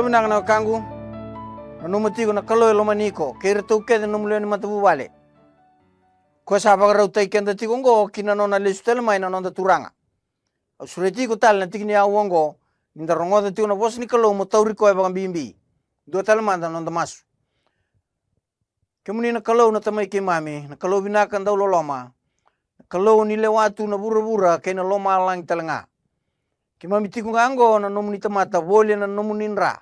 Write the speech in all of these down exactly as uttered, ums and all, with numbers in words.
Vinaka na wekaqu. Nanuma tiko na Kalou e lomani iko kei iratou kece na nomu lewe ni matavuvale. Ko sa vakarautaki keda tiko oqo ki na nona lesu tale mai na noda Turaga. Au sureti iko tale na tiki ni aua oqo, ni da rogoca tiko na vosa ni Kalou mo tauri koya vakabibi. Dua tale mada na noda masu. Kemuni na Kalou na Tamai keimami, na Kalou vinaka dau loloma, na Kalou ni lewa tu na vuravura kei na lomalagi tale ga. Keimami tiko ga oqo na nomuni tamata voli ena nomuni dra.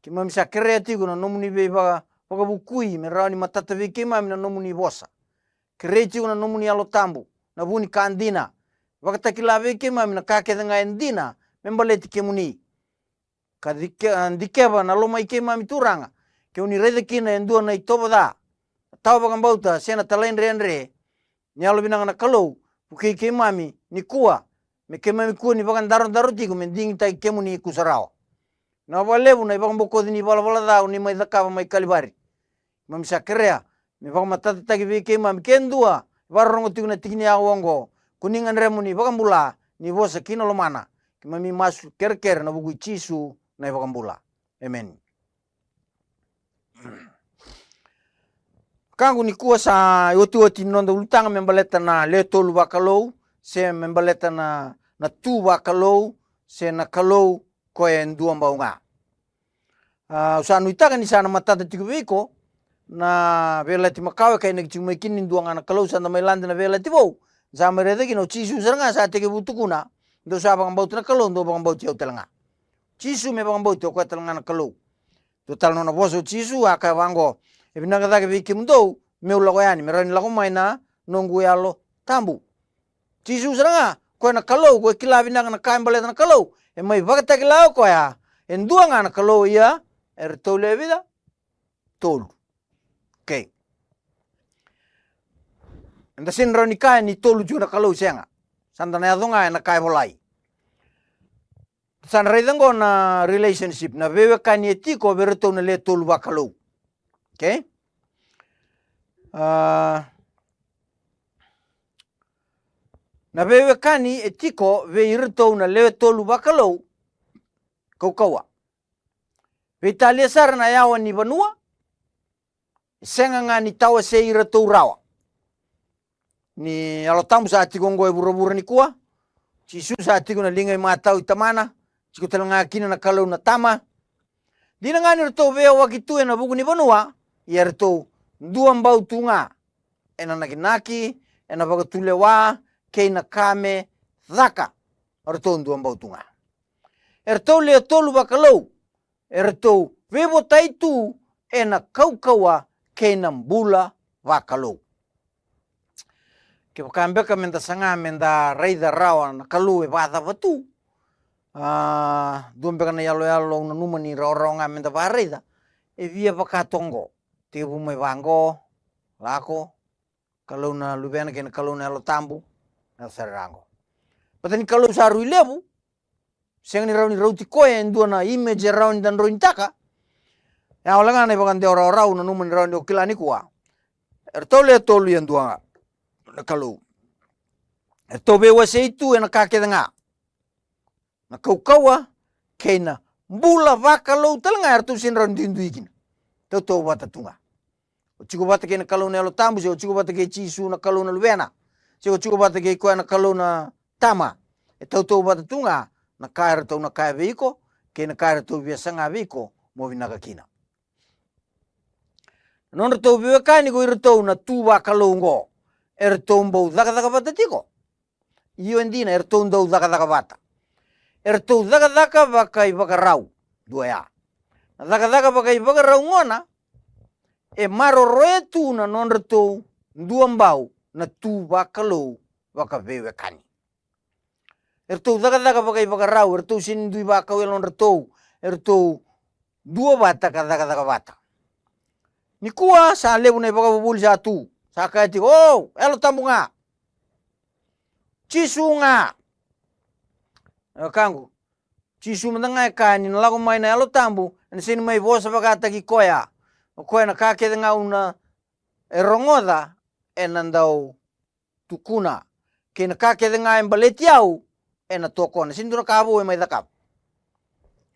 Keimami sa kerea tiko na nomuni veivaka, vakavukui me rawa ni matata vei keimami na nomuni vosa. Kerei tiko na nomuni Yalo Tabu, na vu ni ka dina. Vakatakila vei keimami na ka kece ga e dina me baleti kemuni. Ka dike-, a, dikeva na lomai keimami Turaga, ke o ni raica kina e dua na itovo ca, na tawa vakabauta se na talaidredre. Ni yalovinaka na Kalou, vukei keimami nikua, me keimami kua ni vakadarodaro tiko me digitaki kemuni kusarawa. Na vakalevu na ivakabokoci ni valavala ca o ni mai cakava mai Kalivari. Keimami sa kerea me vakamatatataki vei keimami ke dua e vakarorogo tiko na tiki ni aua oqo, ko ni gadreva mo ni vakabula, ni vosa ki na lomana. Keimami masu kerekere ena vuku i Jisu na iVakabula. Emeni. Wekaqu, nikua sa iotioti ni noda ulutaga me baleta na lewe tolu vakalou, se me baleta na, na tu vakalou, se na Kalou koya e dua bau ga. A, au sa nuitaka ni sa na matata tiko vei iko na Veiyalayalati Makawa, e kainaki tiko mai kina ni dua ga na Kalou, sa da mai lade na Veiyalayalati Vou. Sa mai raica kina o Jisu sara ga sa tekivu tukuna, dou sa vakabauti na Kalou, dou vakabauti au tale ga. Jisu me vakabauti, o koya tale ga na Kalou. Dua tale na nona vosa o Jisu, a kaya vaqo: E vinaka cake vei kemudou meu lako yani, me rawa ni lako mai na noqu Yalo Tabu. Jisu sara ga, koya na Kalou, koya e kila vinaka na ka e baleta na Kalou, e mai vakatakila o koya e dua ga na Kalou, ia e ratou lewe vica? Tolu. Okay. Eda sega ni rawa ni kaya ni tolu tiko na Kalou, sega. Sa da na yaco ga ena ka e volai. Sa na raica oqo na relationship, na veiwekani e tiko vei iratou na lewe tolu vakalou. Okay? A, na veiwekani e tiko vei iratou na lewe tolu vakalou. Kaukauwa. Veitalia sara na yawa ni vanua, e sega ga ni tawasei iratou rawa. Ni Yalo Tabu sa tiko oqo e vuravura nikua. Jisu sa tiko na liga imatau i Tamana, tiko tale ga kina na Kalou na Tama. Dina ga ni ratou veiyawaki tu ena vuku ni vanua, ia eratou dua bau tu ga ena nakinaki, ena vakatulewa, kei na ka me caka. Eratou dua bau tu ga. Eratou lewe tolu vakalou, eratou veivotai tu ena kaukauwa kei na bula vakalou. Kevaka beka meda saga meda raica rawa na Kalou e vakacava tu, a, dua beka na iyaloyalo au nanuma ni rawarawa ga meda vakaraica, e via vaka toka oqo. Tekivu mai vaqo, lako, Kalou na Luvena kei na Kalou na Yalo Tabu, na sara oqo. Baleta ni Kalou sa rui levu, sega ni rawa ni rauti koya e dua na image e rawa ni da droinitaka. E a wale ga na ivakadewa rawarawa, nanuma ni rawa ni o kila nikua. Eratou lewe tolu ia dua ga na Kalou. Eratou veiwasei tu ena ka kece ga. Na kaukauwa kei na bula vakalou tale ga eratou sega ni rawa ni duidui kina. Tautauvata tu ga. O tiko vata kei na Kalou na Yalo Tabu, se o tiko vata kei Jisu na Kalou na Luvena, se o tiko vata kei koya na Kalou na Tama, e tautauvata tu ga na ka eratou na kaya vei iko kei na ka eratou via saga vei iko mo vinaka kina. Na nodratou veiwekani ko iratou na tu vakalou oqo, eratou bau cakacaka vata tiko. Io, e dina, eratou dau cakacaka vata. Eratou cakacaka vakaivakarau. Dua ya. Na cakacaka vakaivakarau gona e maroroya tu na nodratou dua bau na tu vakalou vakaveiwekani. Eratou cakacaka vakaivakarau, eratou sega ni dui vakau yalodratou, eratou dua vata ka cakacaka vata. Nikua sa levu na ivakavuvuli sa tu, sa kaya tiko, o, Yalo Tabu ga, Jisu ga. E wekaqu, Jisu mada ga e kaya ni na lako mai na Yalo Tabu, ena sega ni mai vosa vakataki koya. O koya na ka kece ga au na e rogoca ena dau tukuna, kei na ka kece ga e baleti au ena tokona. Sega ni dua na ka vou e mai cakava.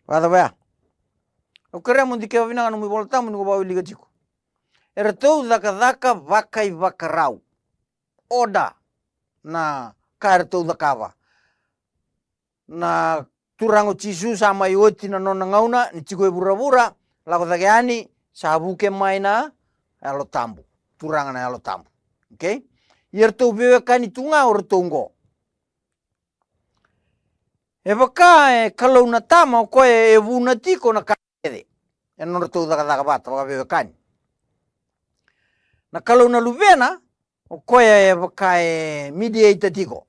Vakacava ya? Au kerea mo dikeva vinaka nomu iVola Tabu ni ko vakawilika tiko. Eratou cakacaka vakaivakarau. Order na ka eratou cakava. Na Turaga o Jisu sa mai oti na nona gauna ni tiko e vuravura, lako cake yani, sa vuke mai na Yalo Tabu. Turaga na Yalo Tabu. Okay? Ia eratou veiwekani tu ga o ratou oqo. E vaka e Kalou na Tama o koya e vuna tiko na ka kece ena nodratou cakacaka vata vakaveiwekani. Na Kalou na Luvena o koya e vaka e mediator tiko,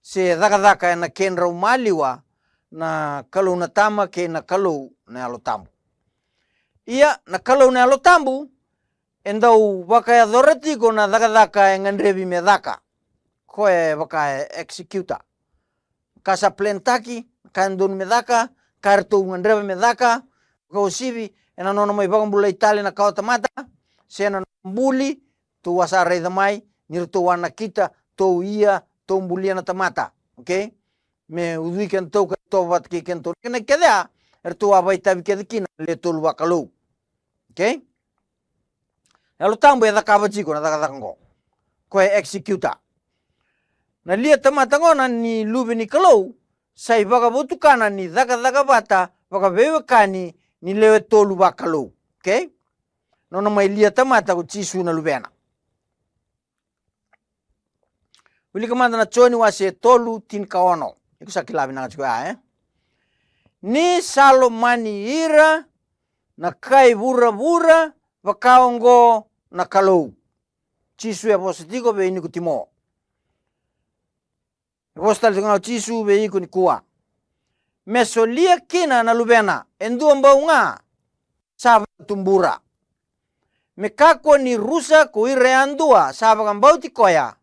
se cakacaka ena kedrau maliwa na Kalou na Tama kei na Kalou na Yalo Tabu. Ia na Kalou na Yalo Tabu e dau vakayacora tiko na cakacaka e gadrevi me caka. Koya e vaka e executor. Ka sa plan taki, ka e donu me caka, ka eratou gadreva me caka, vakauasivi ena nona mai vakabulai tale na kawa tamata, se na nona buli, tou a sa raica mai ni ratou a nakita, tou ia, tou bulia na tamata. Okay? Me ucui kedatou ka tovo vata kei kedatou. Na kena kece a eratou a vakaitavi kece kina na lewe tolu vakalou. Okay? Yalo Tabu e cakava tiko na cakacaka oqo. Koya e executor. Na lia tamata gona ni Luve ni Kalou sa ivakavotukana ni cakacaka vata vakaveiwekani ni lewe tolu vakalou. Okay? Nona mai lia tamata ko Jisu na Luvena. Wilika mada na Joni wase tolu tinikaono. Iko sa kila vinaka tiko ya, e? Ni sa lomani ira na kai vuravura vaka oqo na Kalou. Jisu e vosa tiko vei Nikotimo. E vosa tale tiko ga o Jisu vei iko nikua. Me solia kina na Luvena e dua bau ga sa vakatubura. Me kakua ni rusa ko ira yadua sa vakabauti koya,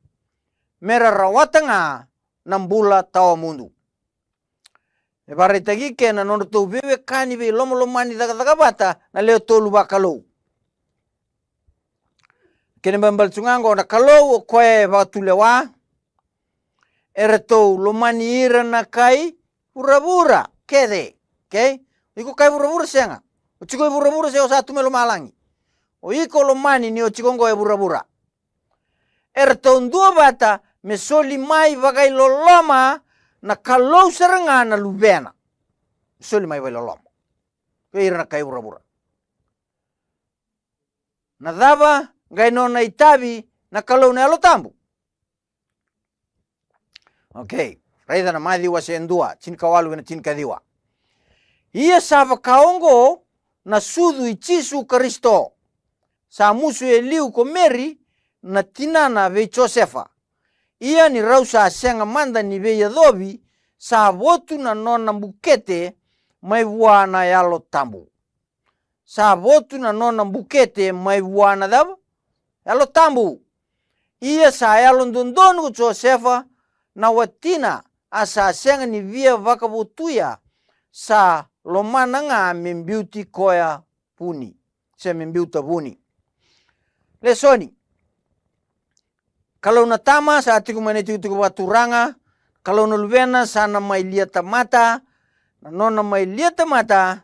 me ra rawata ga na bula tawamudu. E vakaraitaki ke na nodratou veiwekani veilomalomani cakacaka vata na lewe tolu vakalou. Kena ibalebale tu ga oqo na Kalou o koya e vakatulewa, eratou lomani ira na kai vuravura kece. Okay? O iko kai vuravura sega? O tiko e vuravura se o sa tu mai lomalagi? O iko lomani ni o tiko oqo e vuravura. Eratou duavata me soli mai vakailoloma na Kalou sara ga na Luvena. Soli mai vakailoloma vei ira na kai vuravura. Na cava qai nona itavi na Kalou na Yalo Tabu? Okay. Raica na Maciu wase e dua, tinikawalu ena tinikaciwa. Ia sa vaka oqo na sucu i Jisu Karisito. Sa musu e liu ko Meri na tinana vei Josefa. Ia ni rau sa sega mada ni veiyacovi, sa votu na nona bukete mai vua na Yalo Tabu. Sa votu na nona bukete mai vua na cava? Yalo Tabu. Ia sa yalododonu ko Josefa na watina, a sa sega ni via vakavotuya, sa lomana ga me biuti koya vuni, se me biuta vuni. Lesoni. Kalou na Tama sa tiko mai na itikotiko vakaturaga. Kalou na Luvena sa na mai lia tamata. Na nona mai lia tamata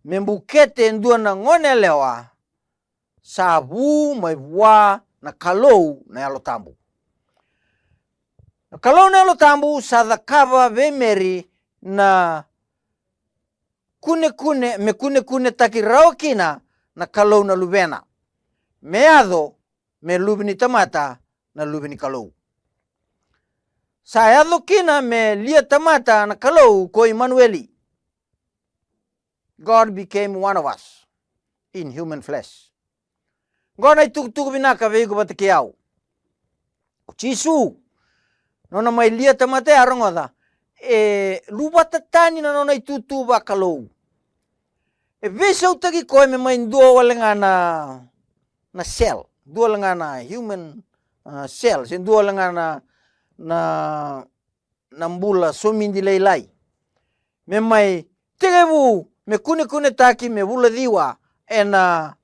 me bukete e dua na gone yalewa, sa vu mai vua na Kalou na Yalo Tabu. Na Kalou na Yalo Tabu sa cakava vei Meri na kunekune, me kunekunetaki rawa kina na Kalou na Luvena, me yaco me Luve ni tamata na Luve ni Kalou. Sa yaco kina me lia tamata na Kalou ko Imanueli. God became one of us in human flesh. Qo na itukutuku vinaka vei iko vata kei au. O Jisu, nona mai lia tamata ya, rogoca, e luvata tani na nona itutu vakalou. E veisautaki koya me mai dua wale ga na, na cell, dua wale ga na human, uh, cell, se dua wale ga na, na, na bula somidi lailai. Me mai tekivu me kunekunetaki me vula ciwa ena,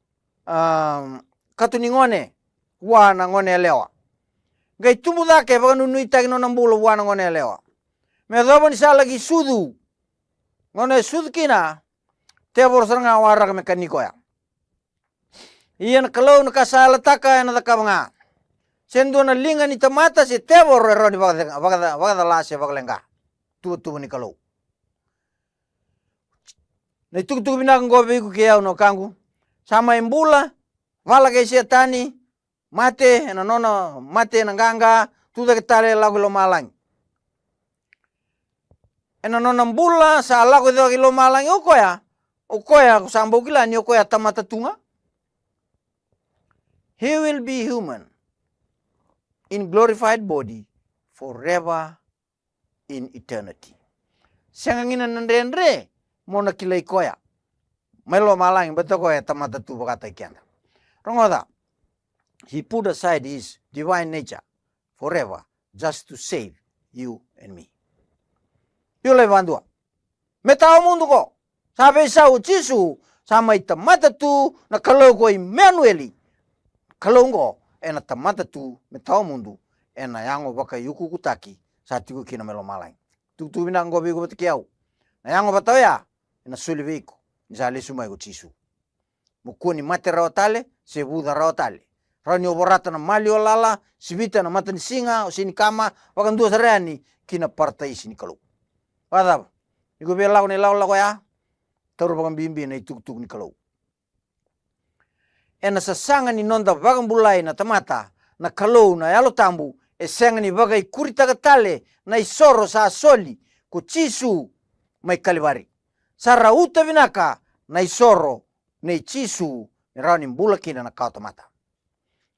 um, kato ni gone vua na gone yalewa. Qai tubu cake, vakanuinuitaki nona bula vua na gone yalewa. Me yacova ni sa laki sucu, gauna e sucu kina, Tevoro sara ga waraka me kani koya. Ia na Kalou na ka sa yalataka ena cakava ga. Se dua na liga ni tamata se tevoro e rawa ni vakaca-, vakaca-, vakacala se vakaleqa. Tuvatuva ni Kalou. Na itukutuku vinaka oqo vei iko kei au na wekaqu. Sa mai bula, vala kei Setani, mate, ena nona mate ena qaqa, tucake tale lako i lomalagi. Ena nona bula sa lako cake i lomalagi o koya, o koya ko sa bau kila ni o koya tamata tu ga. He will be human in glorified body forever in eternity. Sega kina na dredre mo na kilai koya mai lomalagi, baleta koya e tamata tu vakataki keda. Rogoca, he put aside his divine nature forever just to save you and me. Io lai vadua. Me tawa mudu ko. Sa veisau o Jisu, sa mai tamata tu na Kalou ko Imenueli. Kalou oqo ena tamata tu me tawa mudu ena yago vakaiukuukutaki sa tiko kina mai lomalagi. Tukutuku vinaka oqo vei iko vata kei au. Na yago vata oya ena soli vei iko ni sa lesu mai ko Jisu. Mo kua ni mate rawa tale se vuca rawa tale. Rawa ni o vorata na maliwa lala, sivita na matanisiga o Senikama, vakadua sara yani ki na parataisi ni Kalou. Vakacava? Iko via lako na ilakolako ya? Taura vakabibi na itukutuku ni Kalou. Ena sasaga ni noda vakabulai na tamata, na Kalou na Yalo Tabu e sega ni vakaikuritaka tale na isoro sa soli ko Jisu mai Kalivari. Sa rauta vinaka na isoro nei Jisu me rawa ni bula kina na kawa tamata.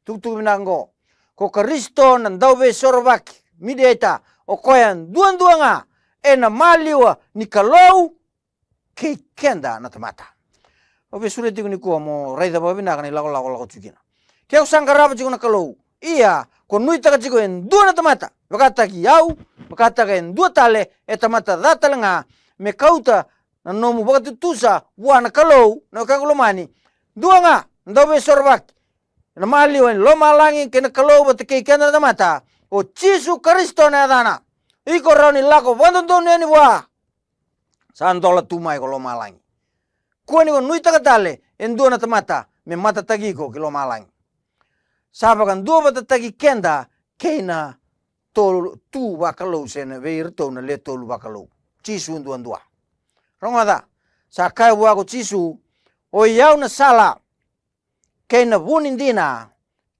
Tukutuku vinaka oqo, ko Karisito na dauveisorovaki, mediator, o koya duadua ga ena maliwa ni Kalou kei keda na tamata. Au via sureti iko nikua mo raica vakavinaka na ilakolako lako tiko kina. Ke ko sa qarava tiko na Kalou, ia ko nuitaka tiko e dua na tamata, vakataki au, vakataka e dua tale, e tamata ca tale ga, me kauta na nomu vakatutusa vua na Kalou, na wekaqu lomani, dua ga na dauveisorovaki ena maliwa ni lomalagi kei na Kalou vata kei keda na tamata, o Jisu Karisito na yacana. Iko rawa ni lako vakadodonu yani vua. Sa dola tu mai ko lomalagi. Kua ni ko nuitaka tale e dua na tamata me matataki iko ki lomalagi. Sa vakaduavatataki keda kei na tolu, tu vakalou se na vei iratou na le tolu vakalou. Jisu duadua. Rogoca, sa kaya vua ko Jisu, o i au na sala, kei na vu ni dina,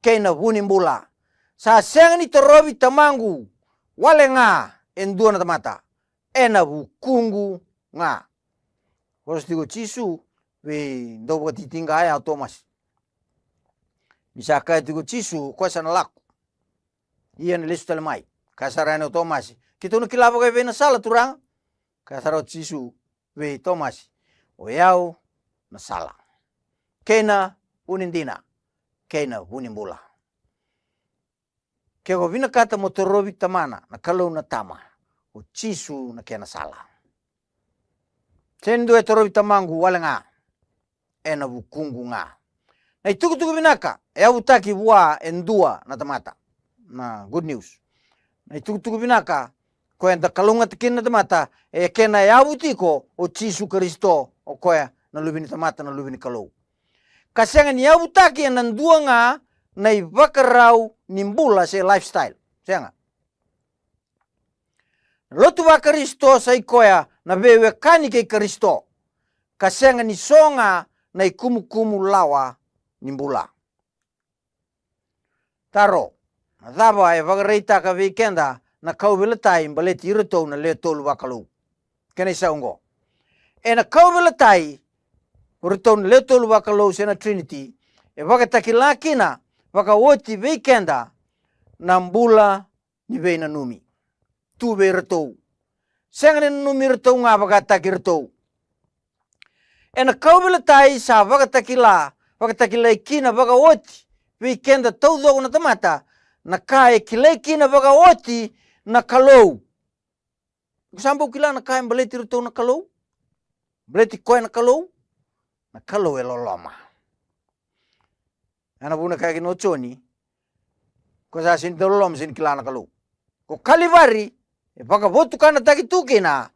kei na vu ni bula. Sa sega ni torovi Tamaqu wale ga e dua na tamata, ena vukuqu ga. Vosa tiko Jisu vei dauvakatitiqa ya o Tomasi. Ni sa kaya tiko Jisu, koya sa na lako. Ia na lesu tale mai. Kaya sara yani o Tomasi, keitou na kila vakaevei na sala, Turaga? Kaya sara o Jisu vei Tomasi, o i au na sala, kei na vu ni dina, kei na vu ni bula. Ke ko vinakata mo torovi Tamana, na Kalou na Tama, o Jisu na kena sala. Sega ni dua e torovi Tamaqu wale ga, ena vukuqu ga. Na itukutuku vinaka e yavutaki vua e dua na tamata. Na good news. Na itukutuku vinaka ko eda kalougata kina na tamata, e kena yavu tiko o Jisu Karisito, o koya na Luve ni tamata, na Luve ni Kalou. Ka sega ni yavutaki ena dua ga na ivakarau ni bula se lifestyle. Sega. Na lotu vaKarisito sa i koya na veiwekani kei Karisito, ka sega ni so ga na ikumukumu lawa ni bula. Taro, na cava e vakaraitaka vei keda na kauveilatai baleti iratou na le tolu vakalou? Kena isau oqo. Ena kauveilatai o iratou na le tolu vakalou se na Trinity, e vakatakila kina vakaoti vei keda na bula ni veinanumi tu vei iratou. Sega ni nanumi iratou ga vakataki iratou. Ena kauveilatai sa vakatakila, vakatakilai kina vakaoti vei keda taucoko na tamata na ka e kilai kina vakaoti na Kalou. Ko sa bau kila na ka e baleti iratou na Kalou? Baleti koya na Kalou? Na Kalou e loloma. Ena vuna kaya kina o Joni, ko sa sega ni dau loloma sega ni kila na Kalou. Ko Kalivari e vakavotukanataki tu kina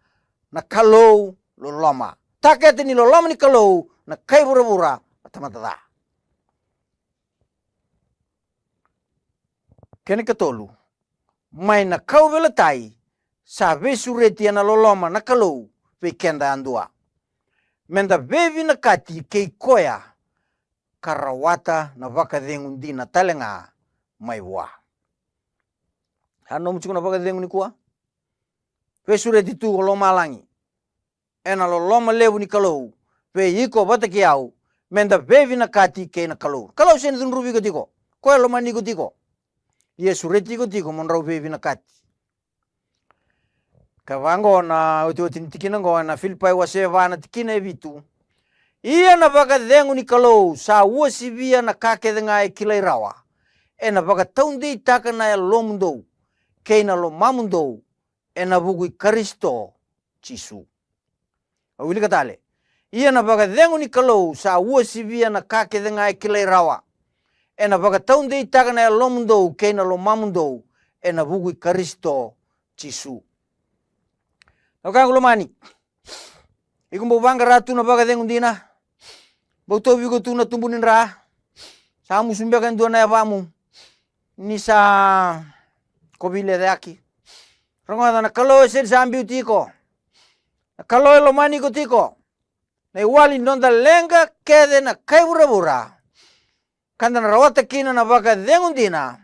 na Kalou loloma. takete ni loloma ni Kalou na kai vuravura na tamata ca. Kena ikatolu, mai na kauveilatai sa veisureti ena loloma na Kalou vei keda yadua, meda veivinakati kei koya ka rawata na vakacegu dina tale ga mai vua. A nomu tiko na vakacegu nikua? Veisureti tu ko lomalagi ena loloma levu ni Kalou vei iko vata kei au, meda veivinakati kei na Kalou. Kalou sega ni cudruvi iko tiko, koya e lomani iko tiko. Ia e sureti iko tiko mo drau veivinakati. Ka vaqo na otioti ni tikina oqo ena Filipai wase va na tikina e vitu. Ia na vakacegu ni Kalou sa uasivia na ka kece ga e kilai rawa, ena vakataudeitaka na yalomudou kei na lomamudou ena vuku i Karisito Jisu. Au wilika tale. Ia na vakacegu ni Kalou sa uasivia na ka kece ga e kilai rawa, ena vakataudeitaka na yalomudou kei na lomamudou ena vuku i Karisito Jisu. Na wekaqu lomani, iko bau vaqara tu na vakacegu dina? Bau tauvi iko tu na tubu ni dra? Sa musu beka e dua na yavamu ni sa kovile cake? Rogoca, na Kalou e sega ni sa biuti iko. Na Kalou e lomani iko tiko. Na iwali ni noda leqa kece na kai vuravura, ka da na rawata kina na vakacegu dina,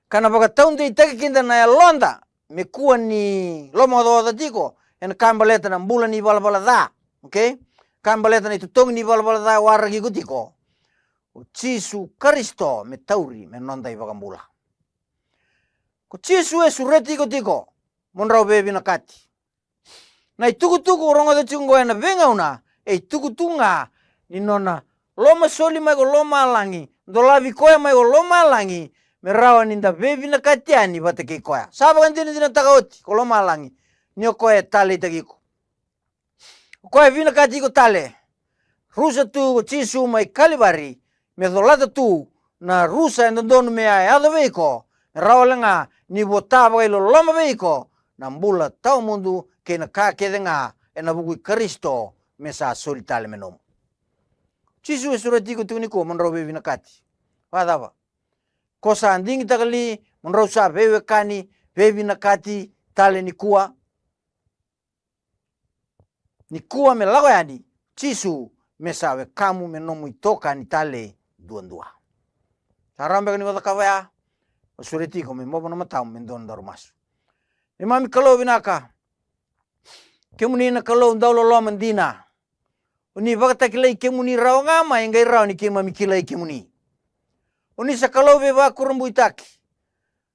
ka na vakataudeitaki kina na yaloda me kua ni lomaocaoca tiko ena ka baleta na bula ni valavala ca. Okay? Ka baleta na itotogi ni valavala ca e waraki iko tiko. O Jisu Karisito me tauri me noda iVakabula. Ko Jisu e sureti iko tiko mo drau veivinakati. Na itukutuku o rogoca tiko oqo ena veigauna e itukutuku ga ni nona lomasoli mai ko lomalagi, dolavi koya mai ko lomalagi, me rawa ni da veivinakati yani vata kei koya. Sa vakadinadinataka oti ko lomalagi ni o koya e taleitaki iko. O koya e vinakati iko tale. Rusa tu ko Jisu mai Kalivari me colata tu na rusa e dodonu me a yaco vei iko, me rawa wale ga ni vota vakailoloma vei iko na bula tawamudu kei na ka kece ga ena vuku i Karisito me sa soli tale me nomu. Jisu e sureti iko tiko nikua mo drau veivinakati. Vakacava? Ko sa digitaka li mo drau sa veiwekani, veivinakati tale nikua? Nikua me lako yani Jisu me sa wekamu, me nomu itokani tale duadua. Sa rawa beka ni o cakava ya? Au sureti iko me bova na matamu me dua na daru masu. Neimami Kalou vinaka, kemuni na Kalou dau loloma dina. O ni vakatakilai kemuni rawa ga mai e qai rawa ni keimami kilai kemuni. O ni sa Kalou veivakurabuitaki.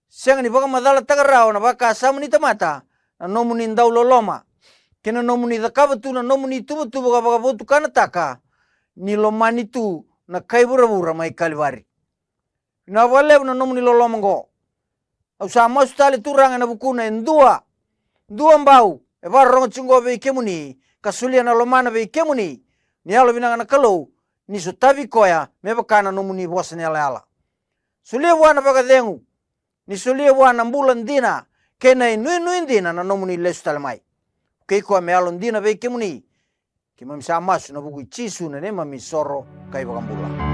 Sega ni vakamacalataka rawa na vakasama ni tamata na nomuni dau loloma kei na nomuni cakava tu na nomuni tuvatuva ka vakavotukanataka ni lomani tu na kai vuravura mai Kalivari. Vinaka vakalevu na nomuni loloma oqo. Au sa masu tale, Turaga, ena vukuna e dua, dua bau e vakarorogo tiko oqo vei kemuni ka solia na lomana vei kemuni. Ni yalovinaka na Kalou, ni sotavi koya me vaka na nomuni vosa ni yalayala. Solia vua na vakacegu, ni solia vua na bula dina kei na inuinui dina na nomuni lesu tale mai. Kei koya me yalodina vei kemuni. Keimami sa masu ena vuku i Jisu na neimami isoro ka iVakabula.